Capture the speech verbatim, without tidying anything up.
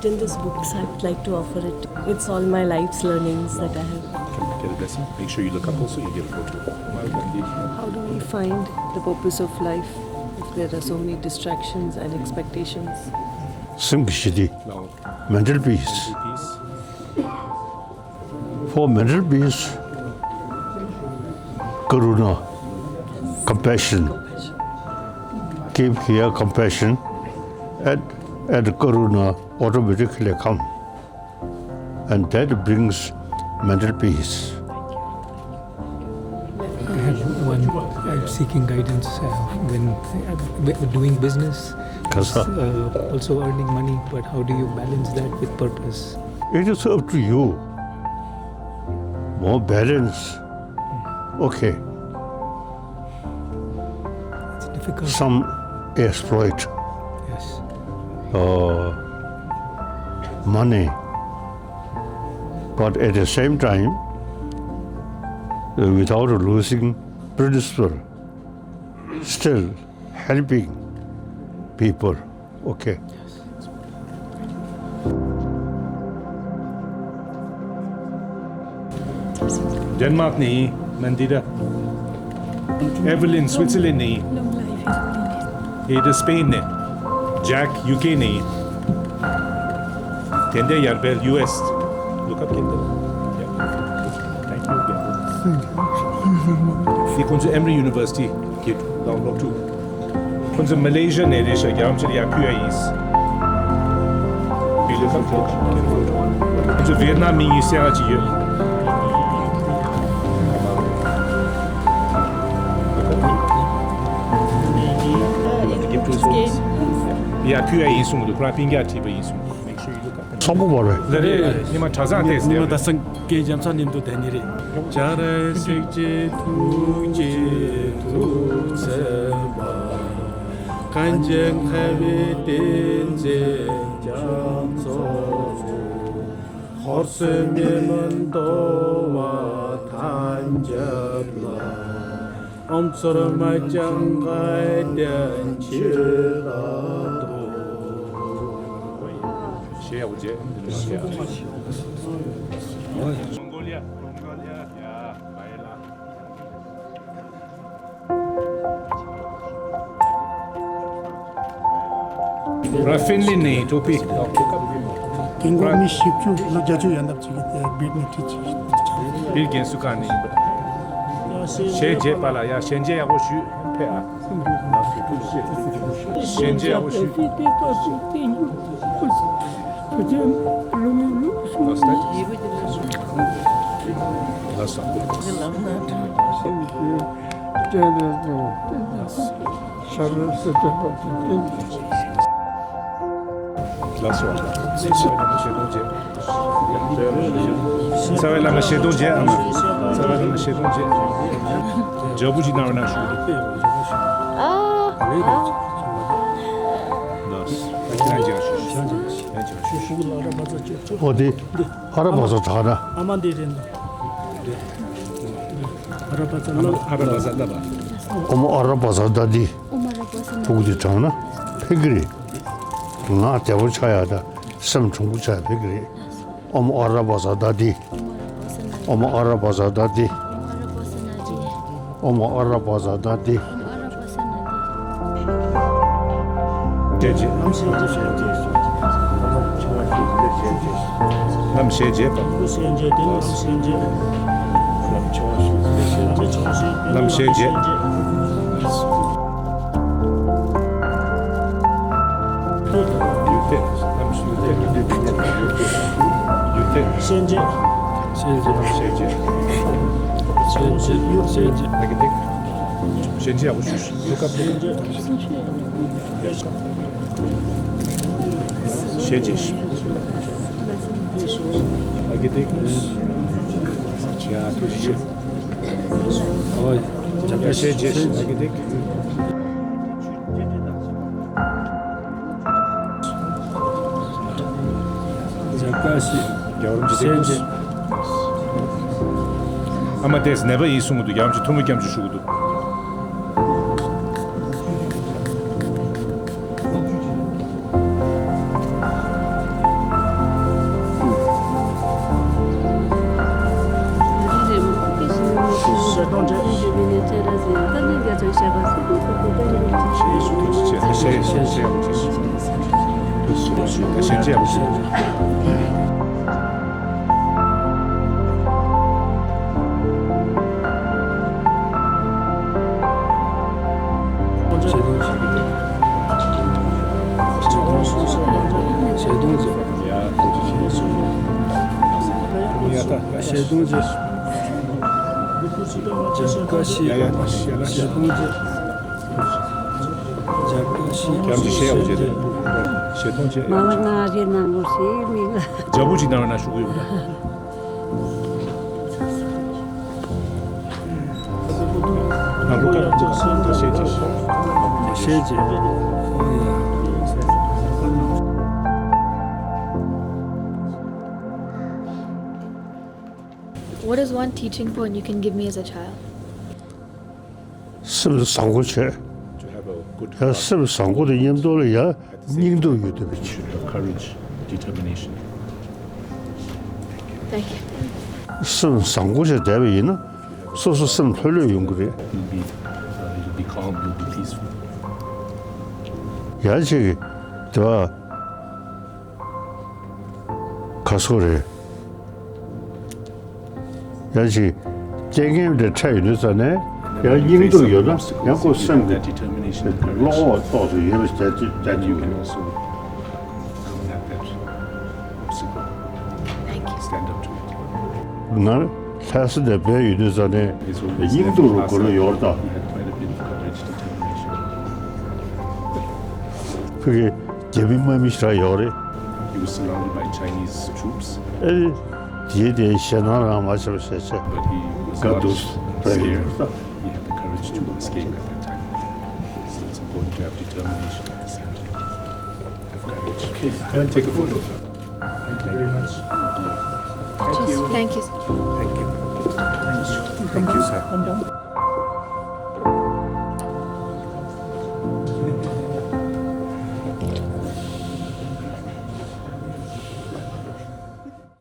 In this books, I would like to offer it. It's all my life's learnings that I have. Can you get a blessing? Make sure you look up also, you get a photo. How do we find the purpose of life if there are so many distractions and expectations? སེམས་ཀྱི་ཞི་བདེ། Mental peace. For mental peace, karuna, compassion. Keep here, compassion, and, and karuna automatically come. And that brings mental peace. I have one, I'm seeking guidance uh, when uh, doing business, uh, also earning money, but how do you balance that with purpose? It is up to you. More balance. Okay. It's difficult. Some exploit. Yes. Uh, money. But at the same time, uh, without losing principle, still helping people. Okay. Denmark ནས་ཡིན། Mandira. Evelyn Switzerland ནས་ཡིན། Ada Spain ནས། Jack UK ནས་ཡིན། དེ་འདྲ་ཡར་བལ་US། Look up, Kendall. Yeah. Thank you. འདི་ཁོང་ཚོ་Emory University གི་ལོག་ལོག་ཕྲུག་ཁོང་ཚོ་མ་ལེ་ཤི་ཡ་ནས་རེད་ཤག་རྒྱ་ཆེར་ཡར་ཕུལ་ཡ་ཡིན། ཁོང་ཚོ་ཝེ་ནམ་མི་ཡིན་ཟེར་ཡ་ཅིག་ཡོད། ཡར་ཕུལ་ཡ་ཡིན་གསུངས་འདུག་ཁོ་རང་སྤུན་ཀྱག་བྲིས་པ་ཡིན་གསུངས་འདུག Make sure you look up. ཚང་མ་བར་བས། ལ་རེད། ཉི་མ་གྲྭ་ཚང་བལྟས་ཟེར། ཉི་མ་ད་སང་སྐད་རྒྱབ་ཚང་མཉམ་དུ་བསྡད་ནི་རེད། བྱ་ར་སྲེག་བཅད་ཐུགས་རྗེ་ཐུགས་བརྩེ་བ། གང་ཅན་ཁ་བའི་བསྟན་འཛིན་རྒྱ་མཚོ། ཧོར་སྲོལ་མི་མིན་འདུལ་བ་ཐམས་ཅད་ལ། ཨོཾ་སུར་མ་ཅང་ག་དན་ཆི་ར་དོ། ཞེས་ཡག་པོ་བྱས། འདི་ནས་ཞེས་ཡག་པོ་བྱས། མོང་གོ་ལི་ཡ། མོང་གོ་ལི་ཡ། ཡ། བ་ཡ་ལ། ར་ཧྥིན་ལི་ནས་ཐོ་པི། རྒན་གོག་མི་བཞི་བཅུ་ལོ་བརྒྱད་ཅུ་ཡན་འདབ་ཅིག་གིས་དེ་བིར་ནས་ཁྲིད་ཅིག་བིར་རྒན་གསོ་ཁང་ནས་ཡིན་པ། ཞལ་མཇལ་པ་ལ་ཡ་ཞལ་མཇལ་ཡག་པོ་ཞུས་ཕེབས་ཨ། ཞལ་མཇལ་ཡག་པོ་ཞུས། ལགས་སོ། ལགས་སོ། རྩ་བའི་བླ་མ་ཞལ་གདུང་རྗེ། རྩ་བའི་བླ་མ་ཞལ་གདུང་རྗེ་ཨ་མ། རྩ་བའི་བླ་མ་ཞལ་གདུང་རྗེ། ཇ་བུ་ཅིག་གནང་རོགས་གནང་ཞུ། ཨ། ལགས་སོ། ཁྱེད་རང་ཅིག་ཞུ། ཁྱེད་རང་ཅིག་ཞུ། ཨོ་དེ། ཨ་ར་བ་ས་དྲག་ན། ཨ་མ་འདི་རེད་འདུག་ཨ་ར་བ་ས་ལ། ཨ་ར་བ་ས་ལ་བ། ཨོ་མོ་ཨ་ར་བ་ས་ད་འདི། ཕྲུ་གུ་འདི་དྲག་ན་ཕན་གི་རེད། ང་བདེ་པོ་ཆགས་ཡ་ད་སེམས་གྲུང་པོ་ཆགས་ཡ་ཕན་གི་རེད། ཨོ་མོ་ཨ་ར་བ་ས་ད་འདི། ཨོ་མོ་ཨ་ར་བ་ས་ད་འདི། ཨོ་མོ་ཨ་ར་བ་ས་ད་འདི། ཞལ་མཇལ། ལམ་ཞལ་མཇལ་པ། ལམ་ཞལ་མཇལ། ཡུལ་ཐེ། ལམ་ཞུ་ཐེ། ཡུལ་ཐེ། ཞལ་མཇལ། ཞལ་མཇལ། ལམ་ཞལ་མཇལ། ཞལ་མཇལ། ཞལ་མཇལ། ཨ་ཀི་ཏེ། ཞལ་མཇལ་ཡག་པོ་ཞུ། ལུ་ཀ་ལུ་ཀ། ཞལ་མཇལ། ཨ་ཀི་ཏེ། ཡ་ཐུགས་རྗེ་ཆེ། ཨོ། ཡ་ཞལ་མཇལ། ཨ་ཀི་ཏེ། རྒྱ་གར་ཞིག་རྒྱལ་བ་རིན་པོ་ཆེ་སྐུ་ཨ་མ་དེས་ནད་པ་ཡིན་གསུང་གི་འདུག་རྒྱལ་བ་རིན་པོ་ཆེ་ཐུགས་སྨོན་སྐྱབས་འཇུག་ཞུ་གི་འདུག་མ་ལ་ང་རེ་ནང་ངོ་ཤེས་མི་ལ། རྒྱ་བོ་ཅིག་ནང་ན་ཞུགས་ཡོད་ད། ང་ལོ་ཀ་ཤེས་ཅི། What is one teaching point you can give me as a child? སེམས་བཟང་པོ་བྱས། ཡང་སེམས་བཟང་པོ་དང་མཉམ་དུ་ལ་ཡང་སྙིང་སྟོབས་ཡོད་བསྡད་པ་བྱེད། Courage, determination. Thank you. སེམས་བཟང་པོ་བྱས་བསྡད་པ་ཡིན་ན་སོ་སོ་སེམས་ལྷོད་ལྷོད་ཡོང་གི་རེད། You'll be, uh, you'll be calm, you'll be peaceful. ཡང་ཅིག་དེ་བ། ག་སོ་རེད། ཡང་ཅིག་རྐྱེན་ངན་འདྲ་འཕྲད་ཡོང་དུས་ཙ་ནས་ཡང་སྙིང་སྟོབས་ཡོད་ན་ཡང་ཁོ་སེམས་ཀྱི་བློ་ཁོག་ཏོག་ཙམ་ཡོད་པ་བྱ་བྱ་བྱ་རྒྱུ་ཡོད་རེད། Thank you. Stand up to it. ང་ལྷ་ས་ནས་བསྡད་ཡོད་དུས་ཙ་ནས་སྙིང་སྟོབས་རུ་གོ་ལོ་ཡོད་རེད་ད། He had quite a bit of courage, determination. ཕ་གི་རྒྱ་མི་དམག་མི་ཞིག་རག་ཡོད་རེད། He was surrounded by Chinese troops. ཨེ། དེའི་དེ་ཞེད་སྣང་རང་མ་བྱེད་པ་བྱས་བྱས། But he was not scared. He had the courage to escape at that time. So it's important to have determination at the same time. Have courage. Okay, can I take a photo? Thank you very much. Thank you. Thank you. Thank you. Thank you, sir.